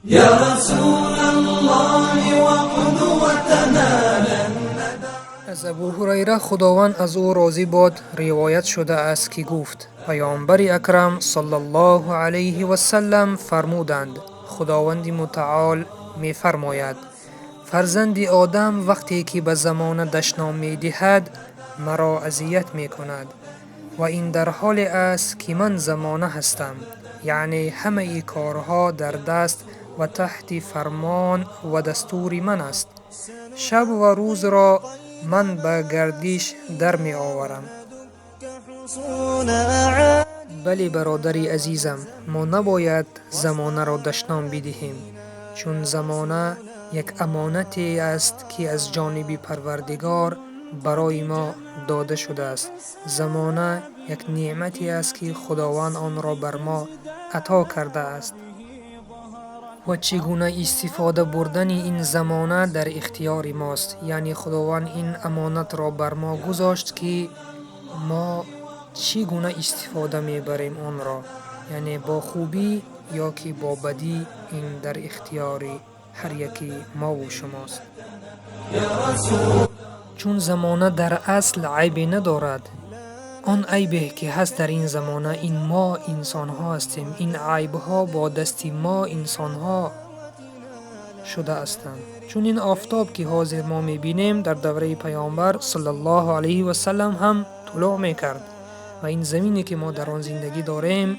يا رسول الله وقدوتنا لن Аз Абу Ҳурайра, Худованд аз ӯ розӣ бод, ривоят шудааст, ки гуфт: Паёмбари Акрам саллаллоҳу алайҳи васаллам фармуданд: Худованди Мутаол мефармояд: фарзанди Одам вақте ки ба замона дашном медиҳад, маро азият мекунад ва ин дар ҳоле аст, ки ман замона ҳастам, яъне ҳамаи корҳо дар даст ва таҳти фармон ва дастури ман аст. Шаб ва рӯзро ман ба гардиш дар меоварам. Бале, бародари азизам, мо набояд замонаро дашном бидиҳем, чун замона як амонате аст, ки аз ҷониби Парвардигор барои мо дода шудааст. Замона як неъмате аст, ки Худованд онро бар мо ато кардааст ва чӣ гуна истифода бурдани ин замона дар ихтиёри мост. Яъне Худованд ин амонатро бар мо гузошт, ки мо чӣ гуна истифода мебарем онро, яъне бо хубӣ ё ки бо бадӣ, ин дар ихтиёри ҳар яки мову шумост. Чун замона дар асл айбе надорад. Он айбе ки ҳаст дар ин замона, ин мо инсонҳо ҳастем. Ин айбҳо бо дасти мо инсонҳо шудаастанд. Чун ин офтоб, ки ҳозир мо мебинем, дар давраи Паёмбар саллаллоҳу алайҳи васаллам ҳам тулӯъ мекард ва ин замине, ки мо дар он зиндагӣ дорем,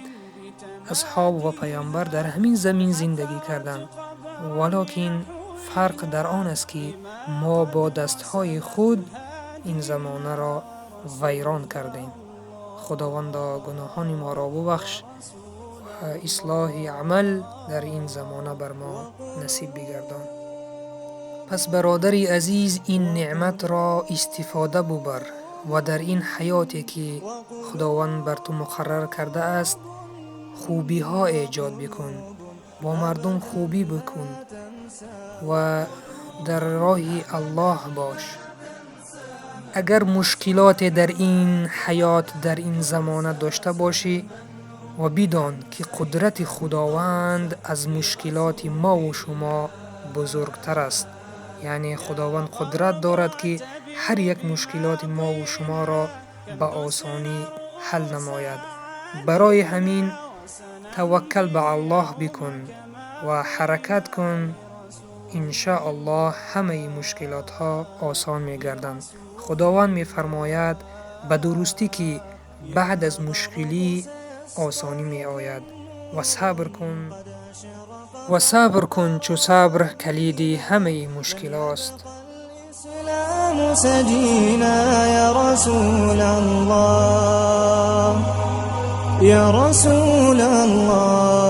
асҳоб ва паёмбар дар ҳамин замин зиндагӣ карданд. Валокин фарқ дар он аст, ки мо бо дастҳои худ ин замонаро вайрон кардем. Худовандо, гуноҳони моро бубахш ва ислоҳи амал дар ин замона бар мо насиб бигардон. Пас, бародари азиз, ин неъматро истифода бубар ва дар ин ҳаёте, ки Худованд бар ту муқаррар кардааст, хубиҳо эҷод бикун, бо мардум хубӣ бикун ва дар роҳи Аллоҳ бош. Агар мушкилоте дар ин ҳаёт, дар ин замона дошта бошӣ, ва бидон, ки қудрати Худованд аз мушкилоти мову шумо бузургтар аст. Яъне Худованд қудрат дорад, ки ҳар як мушкилоти мову шуморо ба осонӣ ҳал намояд. Барои ҳамин таваккал ба Аллоҳ бикун ва ҳаракат кун. Иншааллоҳ, ҳамаи мушкилотҳо осон мегарданд. Худованд мефармояд: ба дурустӣ, ки баъд аз мушкилӣ осонӣ меояд. Ва сабр кун, ва сабр кун, чу сабр калиди ҳамаи мушкилост. سجينا يا رسول الله، يا رسول الله.